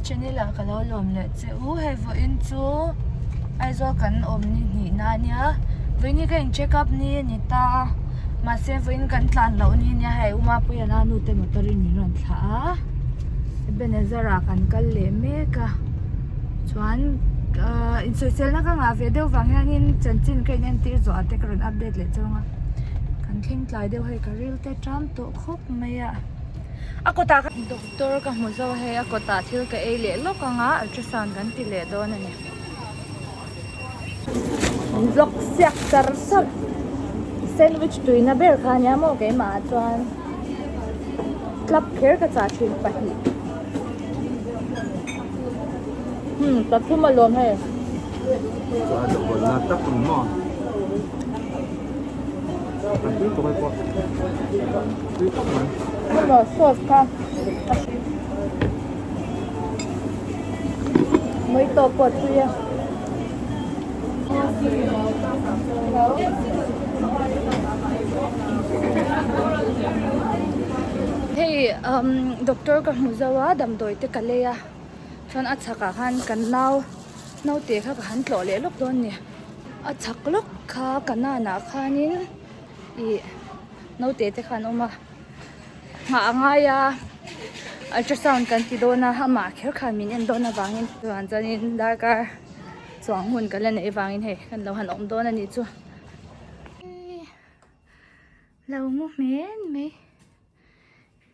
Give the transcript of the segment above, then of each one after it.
channel ah ka lo lawm leh che u hei vawiin chu Aizawl kan awm ni hnih na ania vawiin hi ka in check up ni a ni ta a mahse vawiin kan tlan loh ni ania hei u Mapuia na nu te motor in min rawn thlah a Ebenezer ah kan kal leh mek a chuan ahh insawiselna ka ngah ve deuh vang hianin chanchin ka in entir zawh ah te ka rawn update leh chang a kan thleng tlai deuh hei ka ril te ṭam tawh khawp mai a. A kawtah ka doctor ka hmu zo hei a kawtah thil ka ei leh lawk anga ultrasound kan ti leh dawn a ni. Vlog siak char char sandwich tuina ber kha ania maw keimah ah chuan club kher ka chah thin pahnih hmm pathum alawm hei. Chuan a bawlhna tak ang maw. A tui tawk ai pawh tui tawk mai. Hema sauce kha mai tawk pawh a tui a. Hei umm doctor ka hmu zo a damdawi te ka lei a chuan a chhakah khan kan nau naute kha ka han tlawh leh lawk dawn a ni. A chhak lawk kha kanan ah khanin ih naute te kha an awm a nghah a ngai a ultrasound kan ti dawn a amah kher khan min en dawn avangin chuan chuanin darkar chuang hun kan la neih avangin hei kan lo han awm dawn a nih chu lo mu hmel mai.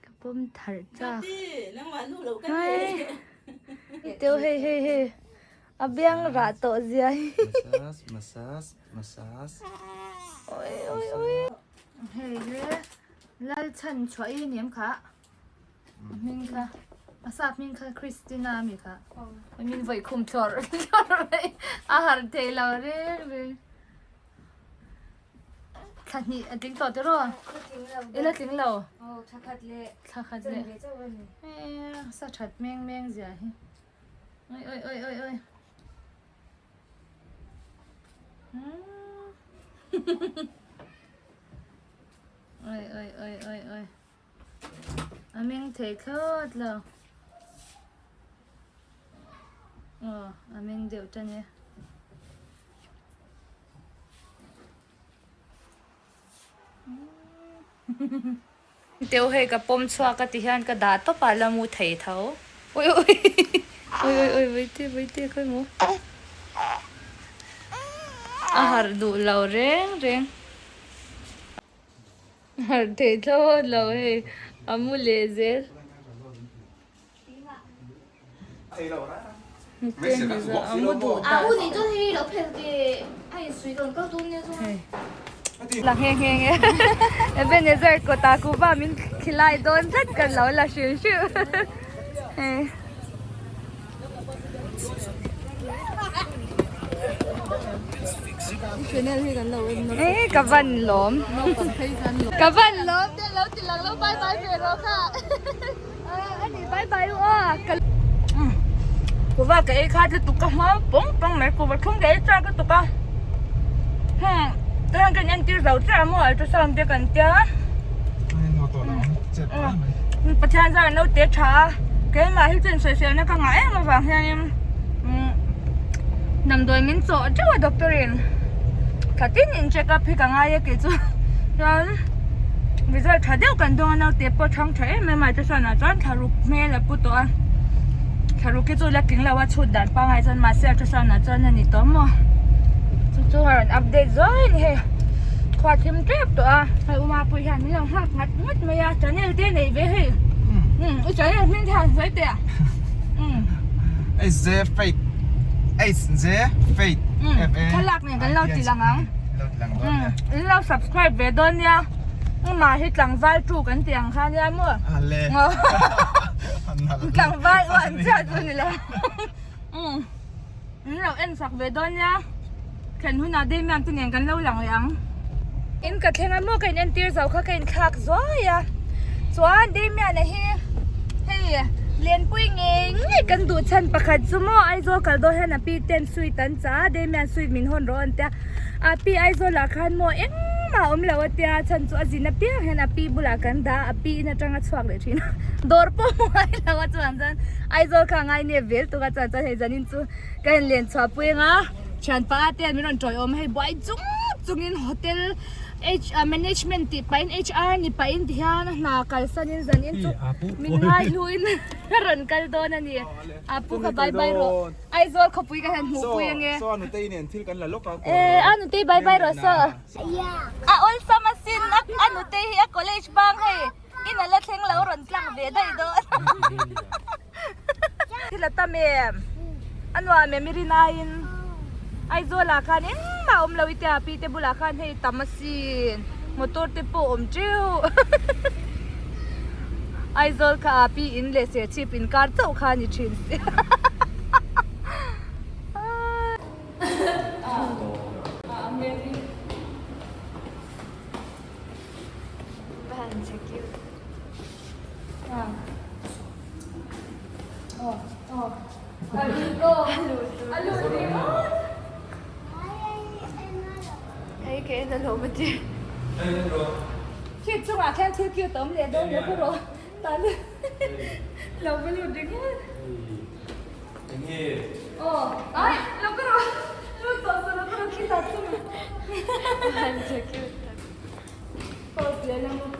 Ka pawm tharh chak. Teu hei hei hei a biang rah tawh zia hi. Massage massage massage. Oi oi oi. Hei le lal chhan chhuah i ni em kha. Hming kha a sap hming kha Christina ami kha. Min vawi khum thlawr thlawr mai a harh thei lo reng reng. Thla hnih a tling tawh tiraw? I la tling lo? Thla khat leh. Thla khat leh. Eee sa that meng meng zia hi. Oi oi oi oi oi. Oi oi oi oi oi. A meng thei thlawt lo. Aw a meng deuh tan e. Teu hei ka pawm chhuak a ti hian ka dah tawp a la mu thei tho. Ui ui ui ui ui vaite vaite khawi maw. A harh duh lo reng reng. Harh thei thlawt lo hei a mu leh zel. La nghe nghe nghe Ebenezer kawtah kuhva min khilai dawn tlat kan lo la hrim hrim hei. Ê ka van lawm ka van lawm te lo ti lang lo bye bye ve rawh kha. Ani bye bye u aw ka kuva ka ei kha lutuk ka hma pawng pawng mai kuva thlum ka ei chak lutuk a hmm chuan kan entir zo chiah maw ultrasound te kan tia Pathian zar naute tha a keimah hi chuan sawiselna ka ngah em avang hianin umm damdawi min chawh teuh a doctor in thla tin in check up hi ka ngai a kei chu chuan. Result tha deuh kan dawng a naute pawh thang tha em em a chuan ah chuan thla ruk hmel a pu tawh a thla ruk hi chu la tling lo a chhut dan pangai chuan mahse a thusawn ah chuan a ni tawh maw chu chu a rawn update zuai a ni hei khua thim tep tawh a hei u Mapuii hian min lo nghak ngat ngat mai a channel te a nei ve hei umm i channel hming te han sawi teh a umm HZ Faith HZ Faith F A thlalak nen kan lo ti lang ang. Lo ti lang dawn nia. In lo subscribe ve dawn nia. Amah hi tlangval tu kan ti ang kha nia maw? A le. Tlangval uan chiah chu ni lo. In lo en sak ve dawn nia. Thlen hunah Damian te nen kan lo lang leh ang. In ka thleng a maw ka in entir zo kha ka inthlak zuai a. Chuan Damian a hi hei Lenpui ngei ngei kan duh chhan pakhat chu maw Aizawl kal dawn hian a pi ten sweet an chah a Damian sweet min hawn rawh an tia. A pi Aizawl ah khan maw engmah a awm lo a tia chhan chu a zin apiang hian a pi bulah kan dah a, a pi in atanga chhuak leh thin a dawr pawh hmu ngai lo a chuan chuan. Aizawl kha a ngai nep vel tuk a chuan chuan hei zanin chu ka in len chhuah pui anga thianpa te an min rawn tawiawm a hei buai chung chungin hotel H management tih pahin HR ni pahin ti hian a hna kalsanin zanin chu min ngai hluin a rawn kal dawn a ni a pu kha bye bye rawh Aizawl khawpui ka hian hmuh pui ange Saw a nutei nen thil kan la lawk a e a nutei bye bye rawh saw a awlsam asin a nutei hi a college bang hei in a la thleng lo rawn tlang ve daih dawn thil a tam em a nuam em i rin aiin Aizawl ah khan engmah a awm lo i tia pi te bulah khan hei tam asin motor te pawh awm teuh Aizawl kha a pi in leh serchhip inkar chauh kha a ni thin si Khi chungah khian thil cute a awm leh dawn lo khaw rawh tan lo va lut ringawt aw ai lo ka rawh lut tawh suh lo ka rawh khi tah chungah pause leh la maw.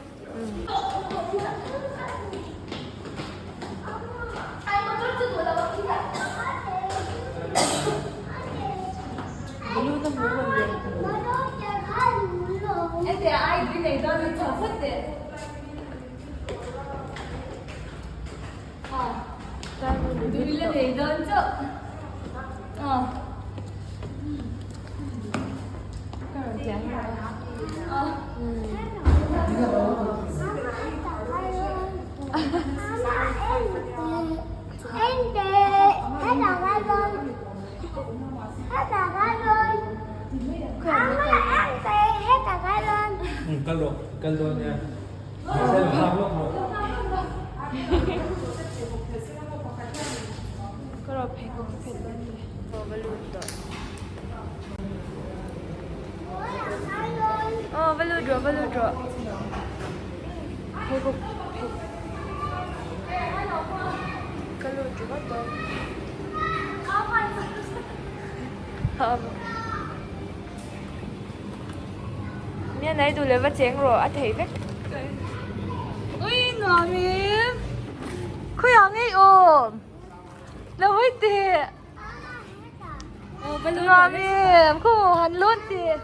Aw va lut rawh va lut rawh pheikhawk ka lut ringawt dawn nia nai duh leh va cheng rawh a theih vek ui nuam em khawiah ngei awm lo hawi teh. Nuam em khaw han lawn teh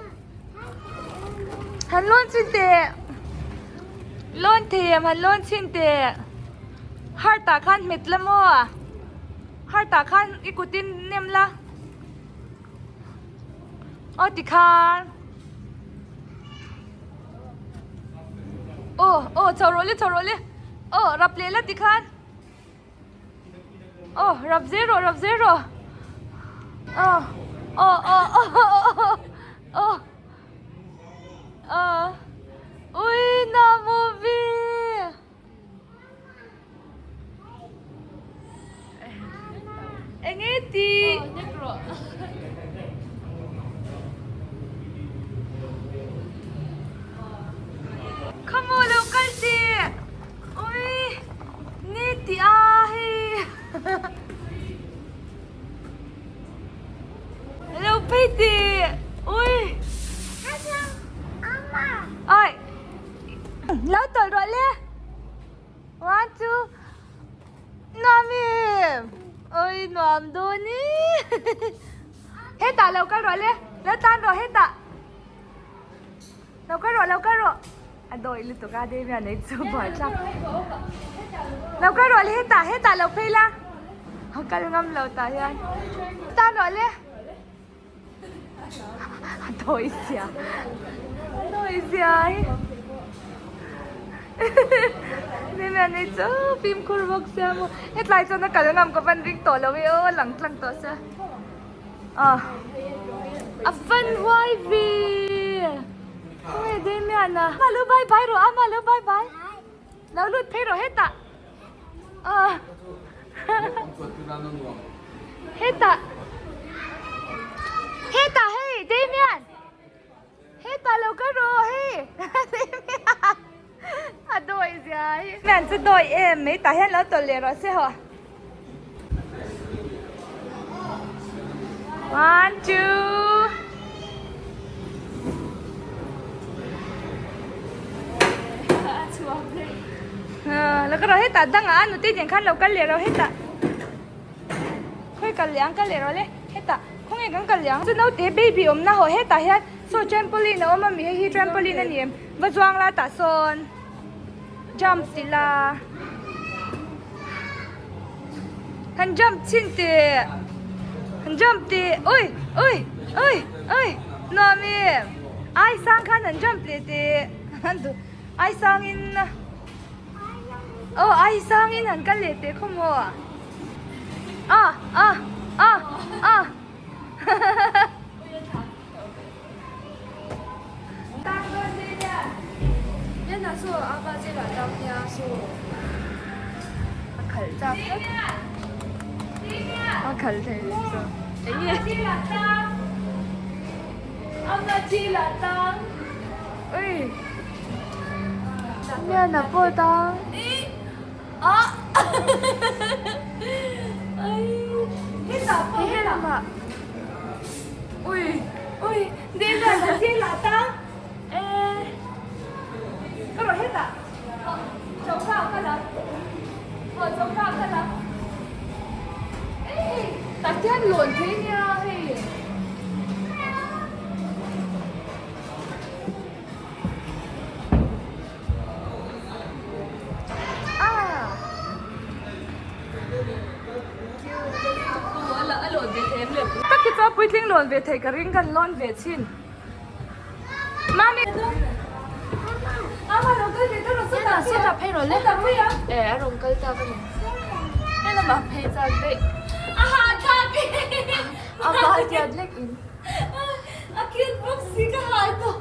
han lawn chhin teh lawn them han lawn chhin teh heart ah khan hmet la maw heart ah khan i kut in nem la aw tikhan aw aw chho rawh le chho rawh le aw rap leh la tikhan. Aw rap zel rawh rap zel rawh aw aw aw aw aw aw ui na movie enge ti Come on lo kal teh Ui ni tih a hei lo phei tih ui ai lo tawlh rawh le one two nuam em ui nuam dawn i hetah lo kal rawh le lo tan rawh hetah. Lo kal rawh lo kal rawh a dawi lutuk a Damian ei chu buai thlak lo kal rawh le hetah hetah lo phei la a kal ngam lo tah hian tan rawh le a dawi zia a dawi zia hi Damian ei chu fimkhur bawk sia maw hetlai chuan a kal ngam ka van ring tawh lo e aw lang tlang tawh sia. Ah a van huai ve khawnge Damian a ama lo bye bye rawh ama lo bye bye lo lut phei rawh hetah ah hetah hetah hei Damian hetah lo kal rawh hei Damian a dawi zia hi Damian chu dawi em mai tah hian lo tawlh leh rawh se haw. One, two. La ka ro hetah dangah a nute nen khan lo kal leh ro hetah. Khawi kal leh ang kal leh rawh le hetah khawnge kan kal leh ang chu naute baby awmna haw hetah hian saw trampoline a awm a mi hei hi trampoline a ni em va zuang la tah sawn jump ti la han jump chhin teh han jump teh ui ui ui ui nuam em ai sang khan han jump leh teh ai sangin. Aw ai sangin han kal leh teh khaw maw a a a a A khalh chak tlat a khalh thei lo chu enge ui. Mian a pawh tang. Tak hi chuan puitling lawn ve thei ka ring kan lawn ve thin. Mami. A cute bawk si ka hai tawh.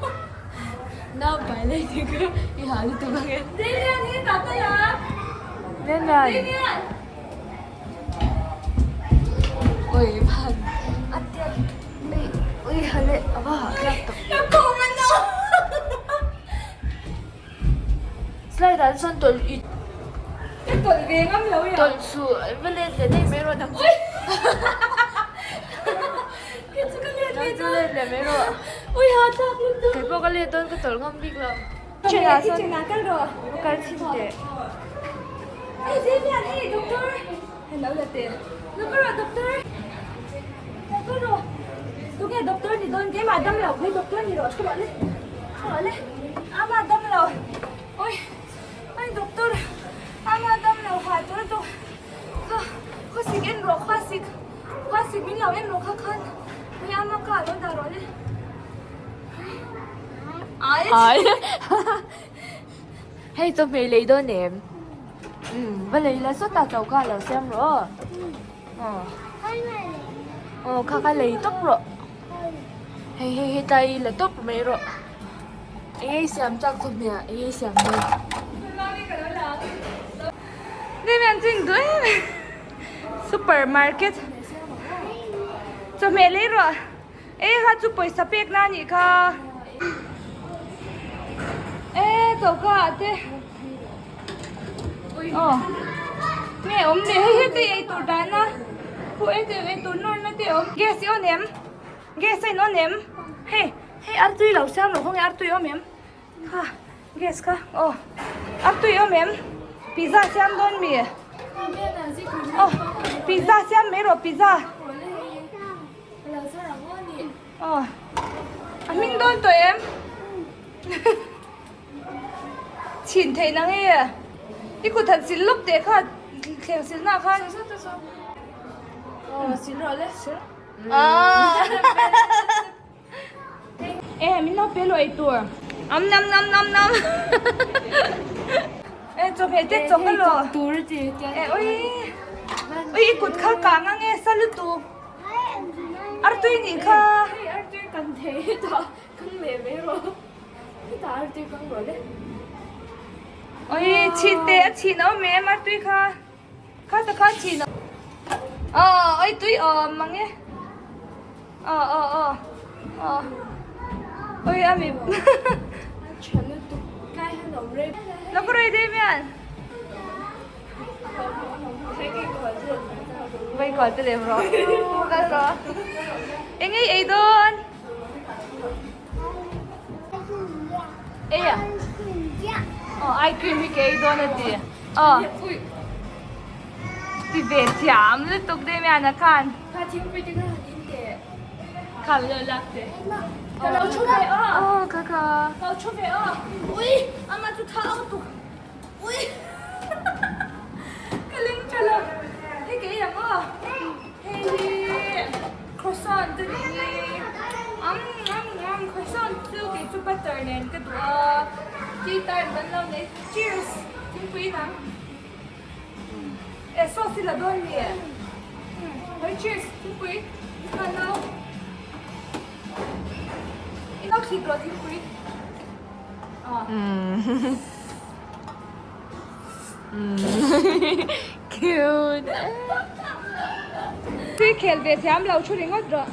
Nau pai lai te kha i ha lutuk ang e. Damian hi tah ka la. Damian. Damian. Oi van. A tiat. Ui ui hale a va hah tlak tak. Ka kawng a no. Slide ah chuan tawlh i. Ka tawlh ve ngam lo ya. Tawlh suh va let leh daih mai rawh nang chu. Kei chu ka let leh dawn. Let leh mai rawh. Ui ha tlak lutuk. Kei pawh ka let dawn ka tawlh ngam bik lo. Kitchen ah sawn kitchen ah kal rawh. Va kal chhin teh. Hei Damian hei doctor. Hello la teh. Lo ka rawh doctor. Lo ka rawh. Tunge doctor ni dawn keimah dam lo hei doctor ni rawh thu rawh le. Thu rawh le. Ama dam lo. Oi. Oi doctor. Ama dam lo ha tur chu. Kha khawsik en rawh khawsik. Khawsik min lo en rawh kha khan. Hei ama ka lo dah rawh le. Ai. Ai. Hei chawhmeh lei dawn em? Umm va lei la sawtah choka lo siam rawh aw. Aw kha kha lei tawp rawh. Hei hei hei tlai la tawp mai rawh. Eng ei siam chak chawhmeh eng ei siam dawn. Supermarket chawhmeh lei rawh. E kha chu pawisa pek na anih kha. E choka ah te. Aw. Nge awm le hei hei te ei tur dan a. Khu ei te ei tur nawr na te awm. Gas i on em? Gas a in on em? Hei hei artui lo siam lo khawnge artui awm em? Kha gas kha aw artui awm em? Pizza siam dawn mi? Aw pizza siam mai rawh pizza. Aw a hming dawn tawh em? Chhin theih na nge i kut han sil lawk teh kha thleng sil na khan. Aw sil rawh le. Aw. E min lo pe luai tur. Am nam nam nam nam. E chawhmeh te chawk a lo. E ui. Ui i kut kha kang ang e sa lutuk. Artui nih kha. Hei artui kan thei hetah kang leh mai rawh. Hetah artui kang rawh le. Ui chhin teh a chhin a awm em artui kha. Kha ta khan chhin aw oi tui awm mang e aw aw aw aw oi a mi lo ka rei dei mian vai kual te lem rawh kal rawh. Eng ei ei dawn? Ei a? Aw ice cream hi ka ei dawn a ti. Aw. Ti ve thiam lutuk Damian-a khan. Kha thingpui te kha han in teh. Kha lo lak teh. Ka lo thu ve aw. Aw ka ka. Ka lo thu ve aw. Ui ama chu tha ang tuk. Ui Ka ling tha lo. Hei ka ei ang aw. Hei hi croissant a nih hi. Am am am croissant chu kei chu butter nen ka duh a. Tea time kan lo nei. Cheers! Thingpui nang. E sauce hi la dawn mi e. Hei cheers thingpui ka no. I lo thlit rawh thingpui. Cute. Tui khel ve thiam lo thu ringawt rawh.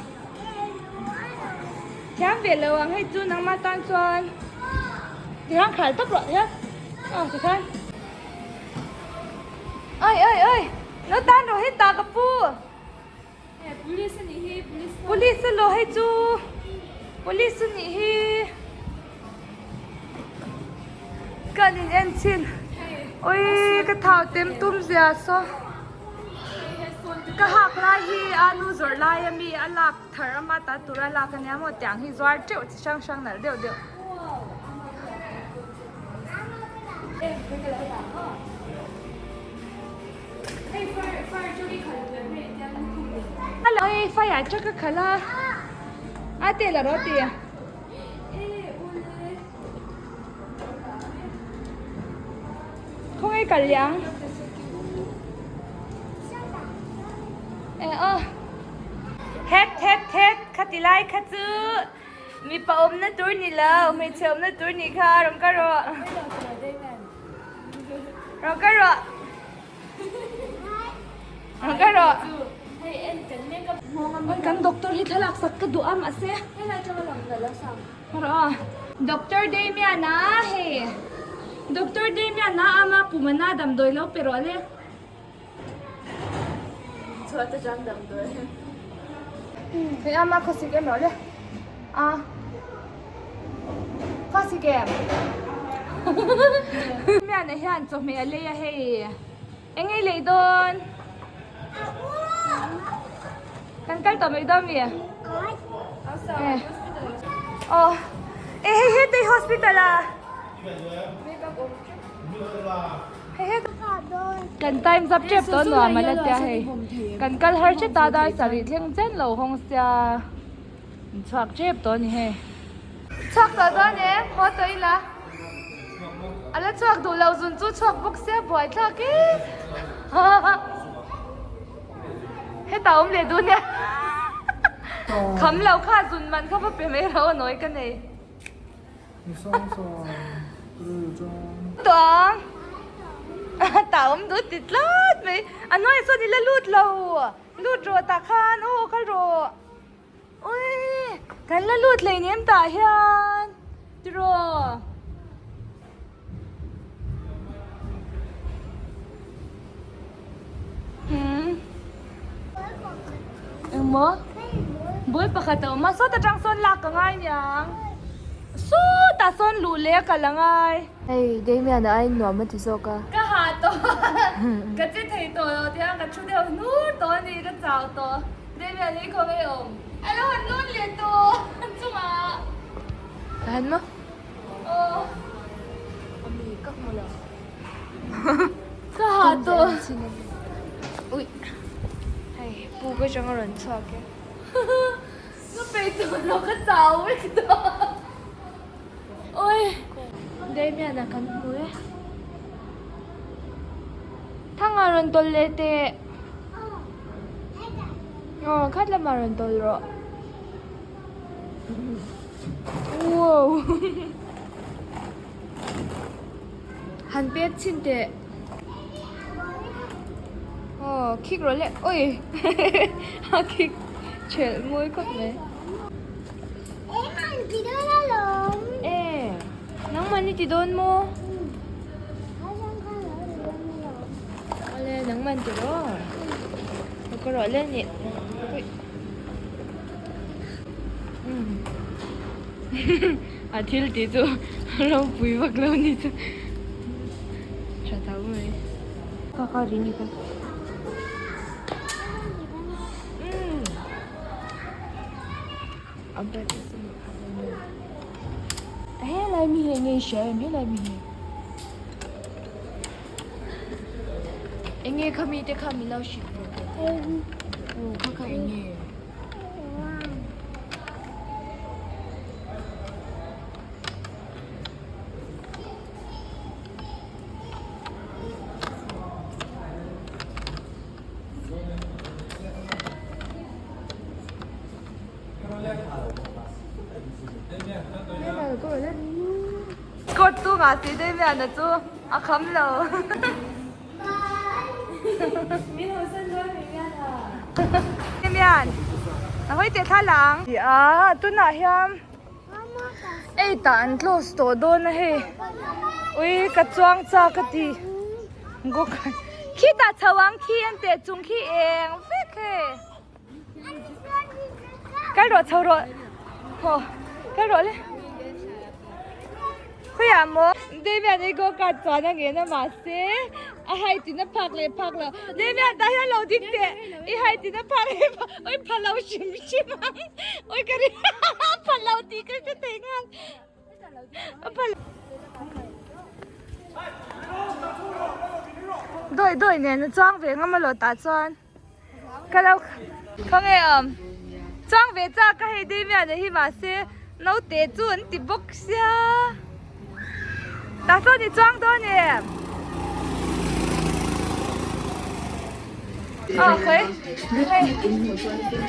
Thiam ve lo ang hei chu nangmah tan chuan tikhan khal tawp rawh hian aw tikhan oi oi oi lo tan rawh hei ta ka pu. Police a nih hi police police a lo hei chu police a nih hi ka in en chhin ui ka thau tem tum zia saw ka hak lai hi alu zawrh lai ami a lak thar ama ta tur a lak ania maw tiang hi zuar teuh chi hrang hrang nalh deuh deuh. Hei fire truck a khalh a a te la rawh ti khawnge kal liang e aw het het het khati lai kha chu mipa awmna tur ni lo hmeichhe awmna tur ni kha rawn ka rawh. Rawh ka rawh. Rawh ka rawh. Kan doctor hi thlalak sak ka duh a mahse. Rawh a. Doctor Damian a hei. Doctor Damian a ama pumana damdawi lo pe rawh le. Hei ama khawsik em rawh le. A. Khawsik em. Mian ah hian chawhmeh a lei a hei. Eng ei lei dawn? Kan kal tawh mai dawn mi? Eh. Aw. Eh hei hetei hospital a. Kan time zap tep tawh nuam a la tia hei kan kal har hret a dar sarih thleng chen lo hawng sia an chhuak tep tawh a ni hei. Chhuak tawh dawn e haw tawh ila a la chhuak duh lo zun chu chhuak bawk sia buai thlak e hetah awm leh dun e kham lo kha zun man kha va pe mai lo a nawi ka nei. Tuang ta awm duh ti tlat mai a hnuaiah sawn i la lut lo lut rawh tah khan aw kal rawh ui kan la lut hleinem tah hian tiraw. Engmaw? Bul pakhat a awm a, sawta tang sawn lak ka ngai niang. Sawtah sawn luh leh a kal a ngai. Hei Damian a aiin nuam a ti zawk a. Ka ha tawh ka che thei tawh lo tiang ka thu deuh hnur tawh a ni ka chau tawh. Damian hi khawnge awm? A lo han lawn leh tawh chungah. Ka han maw? Aw. Ami ka hmu lo. Ka ha tawh. Ui. Hei pu ka chang a rawn chhuak e. Ka peih tawh lo ka chau vek tawh. Ui. Damian a kan hmu e. Thanga rawn tawlh leh teh. Aw khat lamah rawn tawlh rawh. Wow Han pet chhin teh Aw khik rawh le ui a khik thelh mawi khawp mai E nangmahni ti dawn maw Awle nangmahni ti rawh ka rawh le ni. A thil tih chu ropui vak lo ni chu tha tho mai. Ka ka ri ni ka. Helai mi hi enge i hria em helai mi hi enge khami te kha min lo hrilh ve teh aw kha kha enge. Court tu nga si dei mian na chu a kham lo. Mian a hawi teh thla lang. A tunah hian ei tah an close tawh dawn a hei. Ui ka chuang chak a ti. Khitah chho ang khi an teh chung khi eng vek hei. Kal rawh chho rawh haw kal rawh le khawiah maw Damian hi go kart chuan a ngen a mahse a height in a phak leh phak lo Damian tah hian lo ding teh i height in a phak leh phak oi pha lo hrim hrim ang oi ka ri a pha lo tih ka hre thei nghal a pha lo dawi dawi nen a chuang ve ngam alawh tah chuan. Ka lo khawnge awm chuang ve chak ka hei Damian a hi mahse naute chu an ti bawk sia tah sawn i chuang dawn em aw khawi hei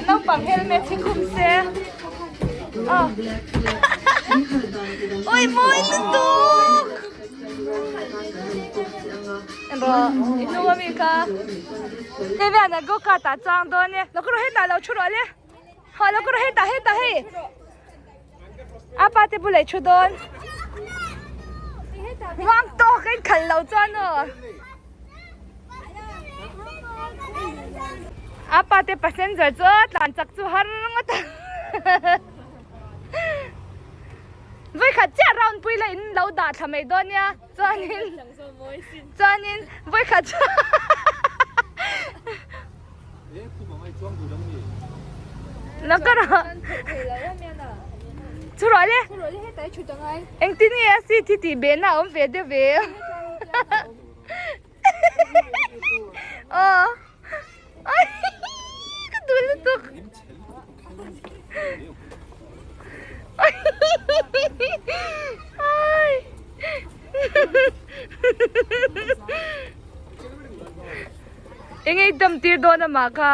naupang helmet hi khum se aw ui mawi lutuk. Engpawh i hnung ami kha Damian a go kart ah chuang dawn e lo kawr hetah lo thu rawh le haw lo kawr hetah hetah hei a pa te bulah i thu dawn muang tawk a in khalh loh chuan aw a pa te passenger chu tlan chak chu har ngawt a. Vawikhat chiah round pui la in lo dah thla mai dawn nia chuanin chuanin vawikhat lo ka rawh chu rawh le engtin nge a seat hi tih behna a awm ve deuh ve aw ka duh lutuk. Eng ei dam tir dawn a mah kha.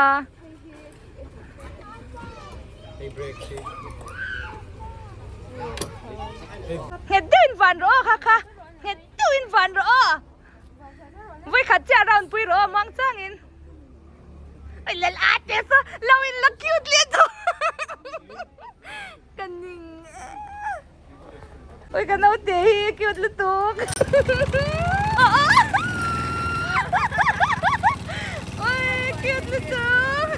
Nghet deuhin van rawh aw kha kha. Nghet deuhin van rawh aw. Vawikhat chiah round pui rawh aw muang changin. Oi lal a te sa lo in la cute le chu ka ning oi ka naute hi cute lutuk oi cute lutuk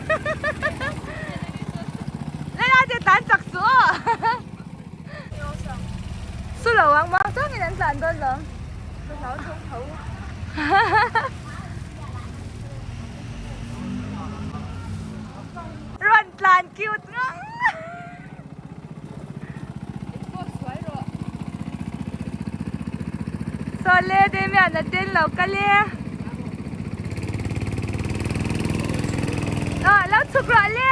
lal a te tan chak su aw su lo ang muang changin an tlan dawn lo Rawn tlan cute ngang. Sawle Damian a ten lo kal e. Ah lo chhuk rawh le.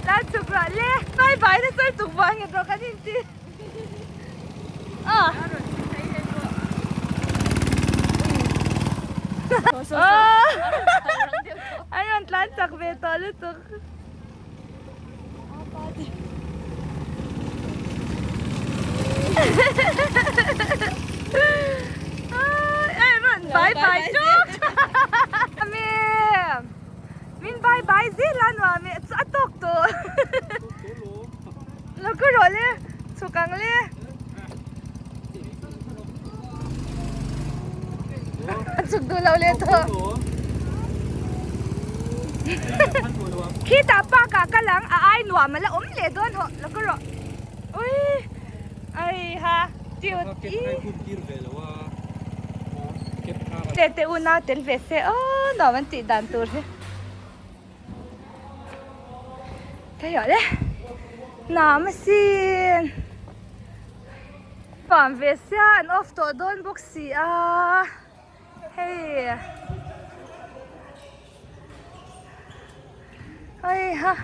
Lo chhuk rawh le. Bye bye na sawi chuk vang nge rawh kan inti. Ah. An rawn tlan chak ve tawh lutuk. Bye bye chuk. Min bye bye zel a nuam e a tawk tawh. Lo ka rawh le chhuk ang le. A chhuk duh lo le tawh. Khitah park ah kal ang a ai nuam a la awm leh dawn hawh lo ka rawh. Ui ai ha cute i. Te te unau tel ve se aw nuam an tih dan tur hi. Thei le nuam asin. Nuam ve sia an off tawh dawn bawk si a hei. Hei ha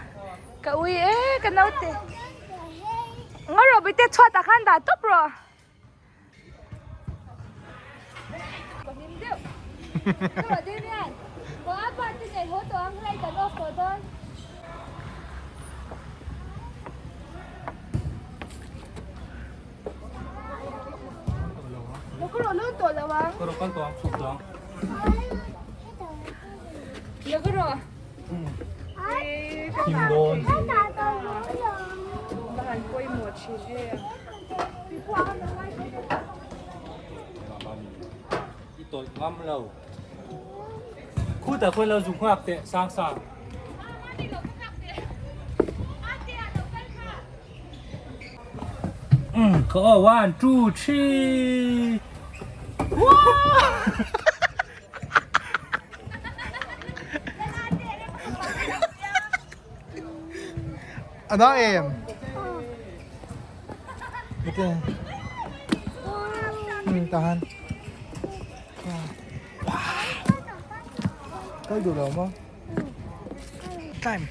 ka ui e ka naute ngaw rawh bite chhuat ah khan dah tawp rawh ka hlim deuh rawh Damian haw a pa te nen haw tawh ang light an off tawh dawn. Lo ka rawh lun tawh lo ang. Ka rawh kal tawh ang chhuk tawh ang. Lo ka rawh. Thim dawn. Bahan pawimawh thin em. I tawih ngam lo. Khutah khuan lo zu nghak teh sang sang. Ka aw one two three Ana em? Ito. Tahan. Kal duh lo maw? Time.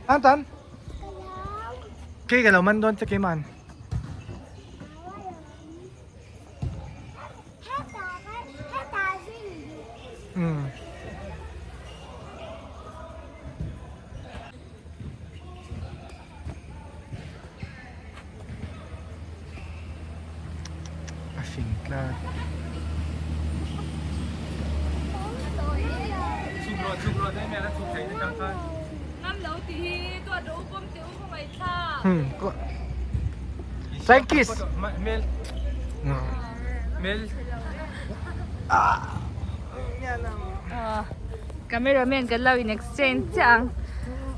An tan. Kei ka lo man dawn che keiman. Um. A fing tlat. Hmm. Flying kiss. Mel. Mel. Cameraman kan lo in exchange chiah ang.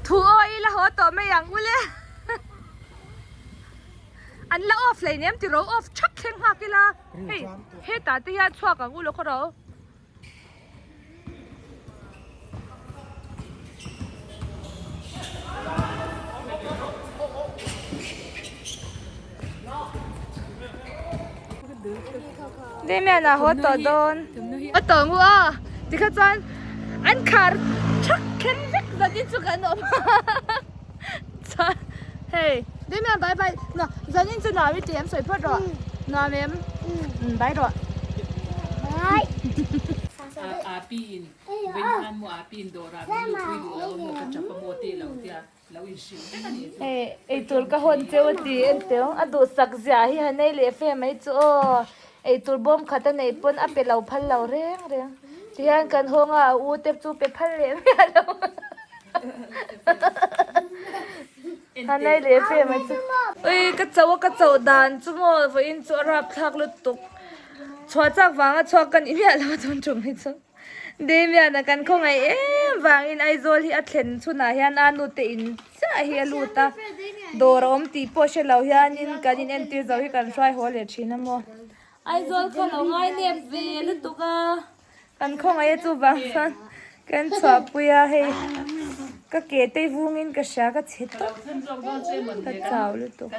Thu aw ila haw tawh mai ang ule. An la off hleinem ti ro off thap thleng nghak ila. Hei hetah te hian chhuak ang u lo khaw ro. Damian a haw tawh dawn. Haw tawh ngu a tikha chuan an khar thak khen vek zan in chu kan awm a chuan hei Damian bye bye zan in chu nuam i ti em sawi phawt rawh nuam em bye rawh. Hei eitur ka hawn cheu a ti en teu a duhsak ziah hi han ei leh fe mai chu aw eitur bawm khat a neih pawn a pe lo phal lo reng reng tihian kan hawng a a u te chu pe phal leh miah lo han ei leh fe mai chu ui ka cho a ka cho dan chu maw vawiin chu a rapthlak lutuk chhuah chak vanga chhuak ka nih miah lo a tun tum hi chu. Damian-a kan khawngaih em vangin Aizawl hi a thlen chhunah hian a nute in chiah hi a lut a, dawr a awm tih pawh hre lo hianin kan in entir zo hi kan hruai haw leh thin a maw. Aizawl kha lo ngai nep ve lutuk a, kan khawngaih a chuvang chuan kan chhuahpui a hei ka ke te vungin ka hria ka chhe tawp ka chau lutuk.